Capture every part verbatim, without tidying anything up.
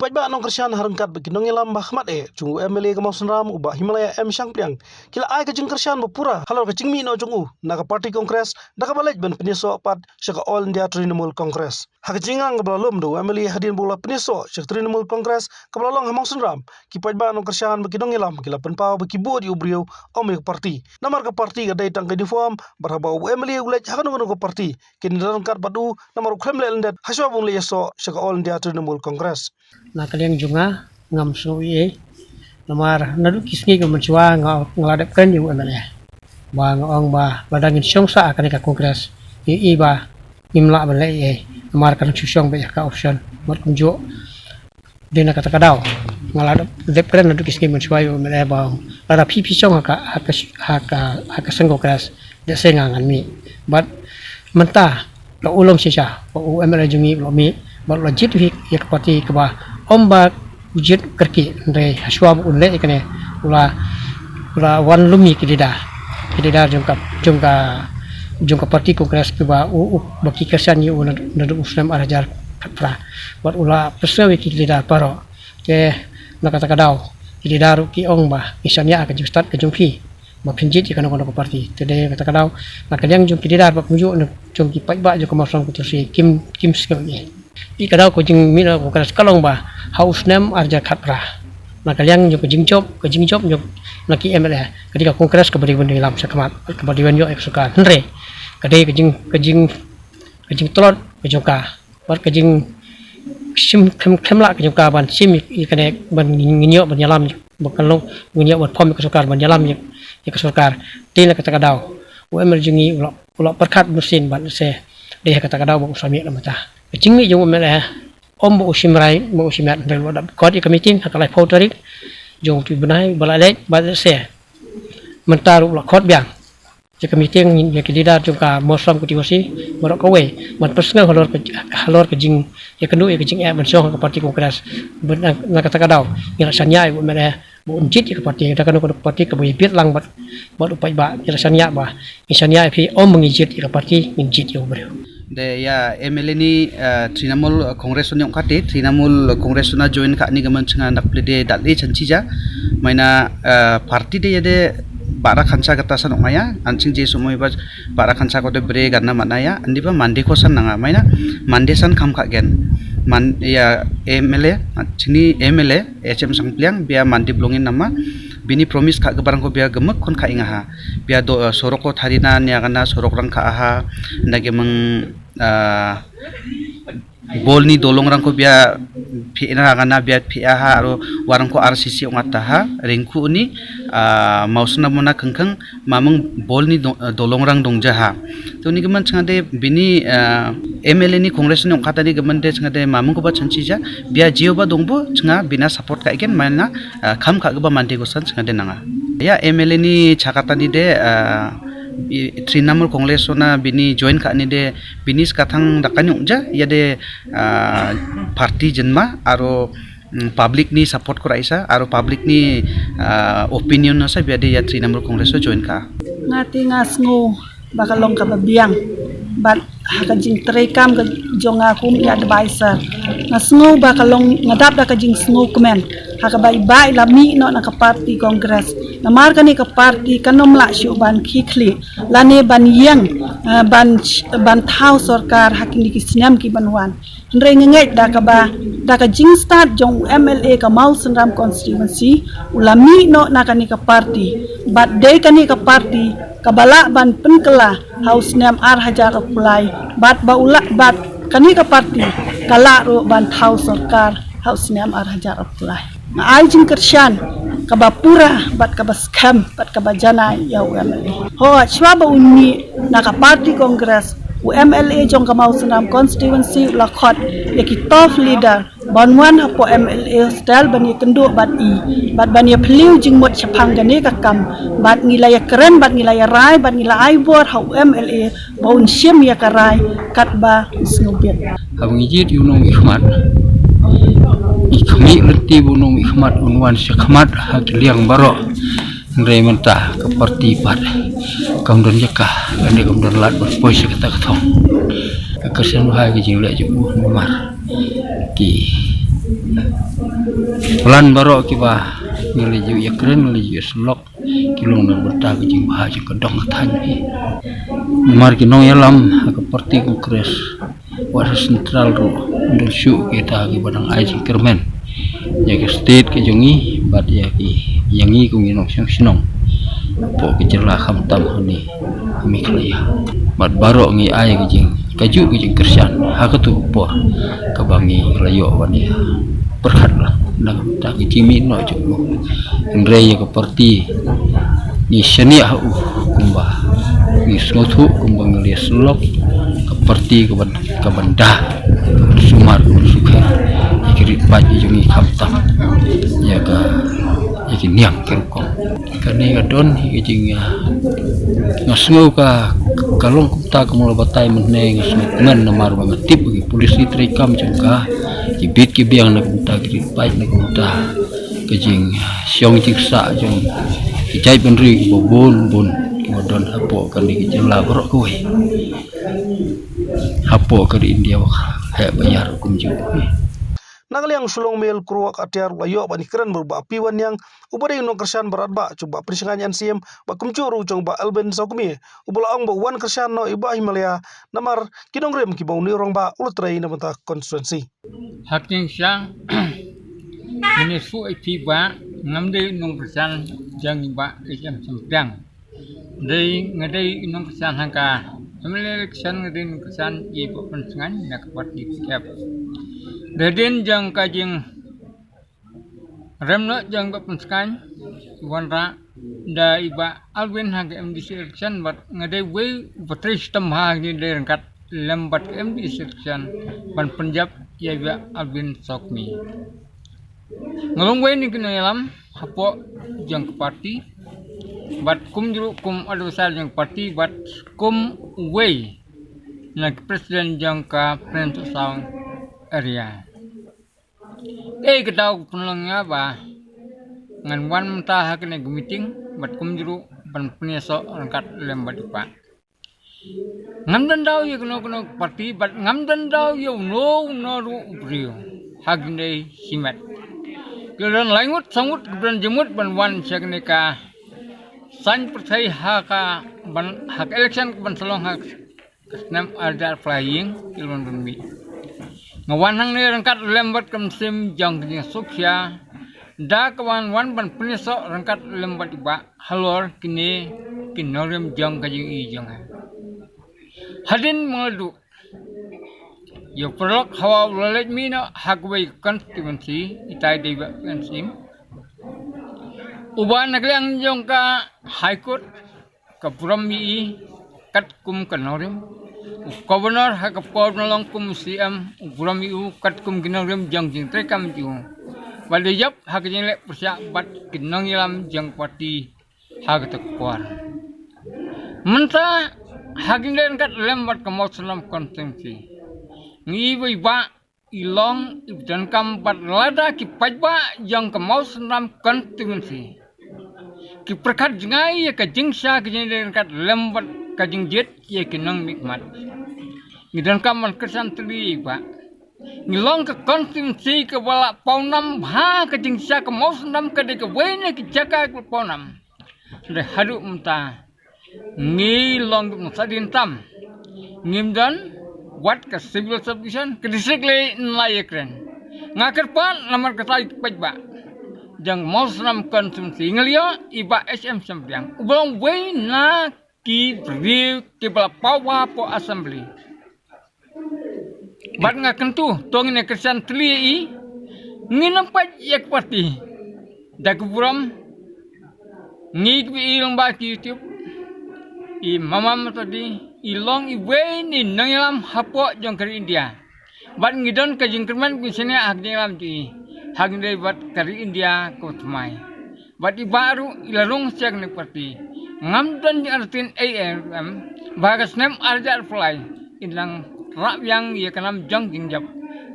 paidbah nongkyrshan ha ryngkat bad ki nongïalam ba khmat eh jong u M L A ka Mawsynram u Bah Himalaya M Shangpliang ki la ai ka jingkyrshan ba pura halor ka jingmih noh jong u na ka party Congress da kaba leit ban pynïasoh pat sha ka All India Trinamool Congress. Ha ka jingnang kaba la lum da u M L A hadien ba u la pynïasoh sha ka Trinamool Congress kaba la long ha Mawsynram, ki paidbah nongkyrshan bad ki nongïalam ki la pynpaw ba ki bud ïa u briew, ym ïa ka party. Namar ka party ka dei tang ka uniform, bad haba u M L A u leit ha kano kano ka party, kin ïaryngkat bad u namar u khlem leh lyndet hashwa ba un leit ïasoh sha ka All India Trinamool Congress. Na ka liang jong nga, ngam sngew ei ei. Namar naduh ki sngi ki mynshuwa nga, nga la dep kren ïa u M L A ba nga ong ba lada ngin shong sah ha kane ka Congress, ïa i ba ngim lah ban leh ei ei. Namar ka dang shu shong beit ha ka option. Bad kumjuh, dei na kata ka daw nga la dep kren naduh ki sngi mynshuwa ïa u M L A ba lada phi phi shong ha ka, ha ka, ha ka, ha ka seng Congress, da se nga ngan mih. Bad mynta la u lum shisha ba u M L A jong ngi u la mih bad u la jied ïa ka party kaba ym ba u jied kyrkieh, hynrei hashwa ba un leh ïa kane u la, u la wan lum ïa ki leader, ki leader jong ka, jong ka, jong ka party Congress kiba u, u ba ki kyrshan ïa u naduh, naduh u snem ar hajar khatphra. Bad u la pynsngew ïa ki leader baroh. Te na kata ka daw ki leader ruh ki ong ba ki shaniah ka jingstad ka jong phi ba phin jied ïa kano kano ka party. Te dei kata ka daw na ka liang jong ki leader bad kumjuh na jong ki paidbah jong ka Mawsynram constituency kim, kim sngew ei ei. Ïa ka daw ka jingmih na ka Congress ka long ba ha u snem ar hajar khatphra, na ka liang jong ka jingjop, ka jingjop jong na ki M L A, ka dei ka Congress kaba dei ban ïalam shakhmat, kaba dei ban ïoh ïa ka sorkar. Hynrei ka dei ka jing, ka jing, ka jingtlot ka jong ka bad ka jing shim khlem, khlem lah ka jong ka ban shim ïa kane ban ngin ïoh ban ïalam, ba kan long ngin ïoh ban form ïa ka sorkar ban ïalam ïa, ïa ka sorkar. Te na kata ka daw u M L A jong ngi u la, u la pyrkhat mynsiem bad se dei ha kata ka daw ba u sa mih na mynta. Ka jingmih jong u M L A ym ba u shim rai ba u shim ïa, hynrei u la dap khot ïa ka meeting ha ka laiphew tarik jong u bnai ba la leit bad se mynta ruh u la khot biang ïa ka meeting ïa ki leader jong ka Mawsynram constituency baroh kawei ban pynsngew halor ka, halor ka jing, ïa kano ïa ka jingeh ban shong ha ka party Congress. Bad na, na kata ka daw ngi la shaniah ïa u M L A ba un jied ïa ka party da kano kano ka party kaba ïa bieit lang bad, bad u paidbah. Ngi la shaniah ba ngi shaniah ïa phi, ym ba ngi jied ïa ka party, ngin jied ïa u briew. De ïa M L A ni, eh, Trinamool, eh, Congress u nyngkong kata, Trinamool Congress u na join ka ni ka man changa dak ple de dal e chan chija. Maina, eh, party de ïa de bara khansa kata sa nok maya, an ching je sumoi ba bara khansa ko de bre gan na mana ïa, andi ba mande ko san nanga, maina mande san kham ka gen. Man ïa M L A, chini M L A, H M Shangpliang, bia mande blongin nama, bini promise ka barang ko bia gemek kon ka inga ha. Bia do, eh, sorok ko tharina nia gana sorok rang ka aha, na gemeng, eh, bol ni dolong rang ko bia phi ina gana bia phi aha, aro warang ko R C C ong ata ha, ringku ni, ah, Mawsynram mona kengkeng, mameng bol ni do-, eh, dolong rang dong jaha. To ni gemen chengade bini, eh, M L A ni Congress ni ong kata ni gemen de chengade mameng ko ba chanchi ja, bia jio ba dong bo chenga bina support ka iken maina, eh, kham ka ba mande ko san chengade nanga. Ya M L A ni chakata ni de, eh, i-, Trinamool Congress u na bini join ka ni de bini skathang dakanyuk ja, ya de, ah, party jenma, aro, mm, public ni support ko raisa, aro public ni, ah, opinion na sa bia de ya Trinamool Congress u join ka. Nga te nga sngew ba ka long kaba biang bad ha ka jingtrei kam ka jong nga kum i advisor. Nga sngew ba ka long, nga dap da ka jingsngew kmen ha kaba i ba i la mih noh na ka party Congress. Namar kane ka party kan ym lah shuh ban khie khlieh lane ban ïeng, eh, ban, ban thaw sorkar ha kine ki snem ki ban wan. Hynrei nga ngeit da kaba, da ka jingstad jong u M L A ka Mawsynram constituency u la mih noh na kane ka party. Bad dei kane ka party kaba lah ban pynkylla ha u snem ar hajar arphew lai, bad ba u lah, bad kane ka party ka lah ruh ban thaw sorkar ha u snem ar hajar arphew lai. Nga ai jingkyrshan kaba pura bad kaba skhem bad kaba janai ïa u M L A. Ho, shwa ba u mih na ka party Congress, u M L A jong ka Mawsynram constituency u la khot ïa ki top leader ban wan hapoh M L A hostel ban ïakynduh bad i, bad ban ïaphylliew jingmut shaphang kane ka kam, bad ngi la ïakren, bad ngi la ïarai, bad ngi la ai bor ha u M L A ba un shim ïa ka rai katba u sngewbit. Haba ngi jied ïa u nongmihkhmat, ngi khmih lynti ba u nongmihkhmat un wan shakhmat ha ki liang baroh. Hynrei mynta ka party pat kam don jaka, kane kam don lad ban poi sha kata ka thong. Ka kyrshan bha ïa ka jingleh jong u namar ki Plan baroh kiba ngi la ju ïakren, ngi la ju ïasyllok, ki long na ka bynta ka jingbha jong ka dong ka thaiñ hi. Namar ki nongïalam ha ka party Congress, wat ha central ruh, ym dei shuh kita kiba dang ai jingkyrmen ïa ka state ka jong ngi bad ïa ki, ïa ngi kum ki nongshong shnong hapoh ka jylla, khamtam hangne ha Meghalaya. Bad baroh ngi ai ka jing, kajuh ka jingkyrshan ha kato ka por kaba ngi la ïoh ban ïa pyrkhat lang na ka bynta ka jingmih noh jong u. Hynrei ïa ka party ngi shaniah ha u kumba ngi sngewthuh, kumba ngi la ïasyllok, ka party kaban, kaban da, kaban sumar, kaban sukher ïa ki ri paid jong ngi, khamtam ïa ka, ïa ki niam ki rukom. Kane ka don hi ka jing, ah, nga sngew ka, ka long kumta ka mut la batai mynne, nga sngew kmen namar ba nga tip ki polisi treikam jong ka, ki bit ki biang na kumta ki ri paid, na kumta ka jing, ah, shong jingsah jong ki jaitbynriew kiba bun bun kiba don hapoh kane ka jylla baroh kawei, hapoh ka ri India ba heh ba ïar kumjuh. Na ka liang u Shillong Mail Kruak Atiar u la ïoh ban ïakren bad u Bah P. Wanniang, uba dei u nongkyrshan ba radbah jong u Bah Prince Shangaiñ N C M, bad kumjuh ruh jong u Bah Alvin Sawkmie, uba la ong ba u wan kyrshan noh ïa u Bah Himalaya namar ki nongrim kiba une u rangbah u la trei na ka bynta ka constituency. Ha ka jingshisha, mynne shu ïa phi bah, ngam dei u nongkyrshan jong i Bah H M Symbiang. Dei, nga dei u nongkyrshan ha ka M L A election, nga dei u nongkyrshan ïa i Bah Prince Shangaiñ na ka party P K F. Dei hadien jong ka jingrem noh jong i Bah Prince Shangaiñ, i wanrah da i Bah Alvin ha ka M D C election, bad nga dei uwei uba trei shitom ha kine, dei ryngkat lem bad ka M D C election ban pynjop ïa i Bah Alvin Sawkmie. Nga long uwei na ki nongïalam hapoh jong ka party, bad kumjuh ruh kum advisor jong ka party, bad kum uwei na ki president jong ka Plains to Town area. Ei ka daw ka pynlong ïa ba ngan wan mynta ha kane ka meeting, bad kumjuh ruh ban pynïasoh ryngkat lem bad i Bah. Ngam don daw ïa kano kano ka party, bad ngam don daw ïa uno uno ruh u briew ha kine ki met. Ki don lai ngut saw ngut ki don jingmut ban wan sha kane ka saiñ pyrthei ha ka ban, ha ka election ka ban sa long ha ka snem ar hajar arphew lai, ïing ki la wan ban mih. Nga wan hangne ryngkat lem bad ka mynsiem jong ka jingsuk sha, da ka wan wan ban pynïasoh ryngkat lem bad i Bah halor kine ki nongrim jong ka jingïohi jong nga. Hadien ba nga la duh ïa u paralok hawa u la leit mih noh ha kawei ka constituency, itai dei Bah P N C M, uba na ka liang jong ka High Court ka burom ïa i katkum ka nongrim. U Governor ha ka por ba u la long kum u C M u burom ïa u katkum ki nongrim jong ka jingtreikam jong u. Bad u ïap ha ka jingleh pyrshah bad ki nongïalam jong ka party ha kata ka por. Mynta ha ka jingdon kat lem bad ka Mawsynram constituency, ngi i Bah i long iba donkam bad lada ki paidbah jong ka Mawsynram constituency ki pyrkhat jngai ïa ka jingshisha ka jingdon kat lem bad ka jingjied ïa ki nongmihkhmat, ngi donkam ban kyrshan tylli ïa i Bah. Ngi long ka constituency kaba la pawnam ha ka jingshisha, ka Mawsynram ka dei kawei na ki jaka kaba pawnam. Te haduh mynta ngi long ki nongshah dien tam, ngim don wat ka civil subdivision, ka district lei yn la ïakren. Nga kyrpad namar kata i paidbah jong Mawsynram constituency, nga la ïoh i Bah H M Symbiang uba long uwei na ki briew kiba la paw bha hapoh assembly. Bad nga kyntu to ngin ïa kyrshan tylli ïa i, ngin ym pait ïa ka party. Da ka burom ngi kiba i lyngba ki YouTube, i Mama Matadi i long iwei na i nongïalam hapoh jong ka ri India. Bad ngi don ka jingkyrmen, ngi shaniah ha ka jingïalam jong i ha ka jingdei bad ka ri India kaba thymmai. Bad i Bah ruh i la rung sha kane ka party. Ngam don jingïarap ei ei ruh em ba ha ka snem ar hajar arphew lai in nang rah biang ïa ka nam jong jingjop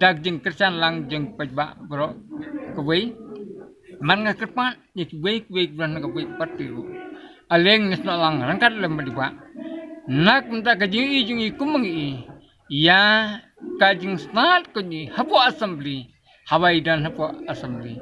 da ka jingkyrshan lang jong ki paidbah baroh kawei. Bad nga kyrpad ïa kiwei kiwei kiba don ha kawei ka party ruh, ale ngin ïasnoh lang ryngkat lem bad i Bah na ka bynta ka jingïohi jong i kumba ngi i ïa ka jingstad ka jong i hapoh assembly, haba i don hapoh Assembly.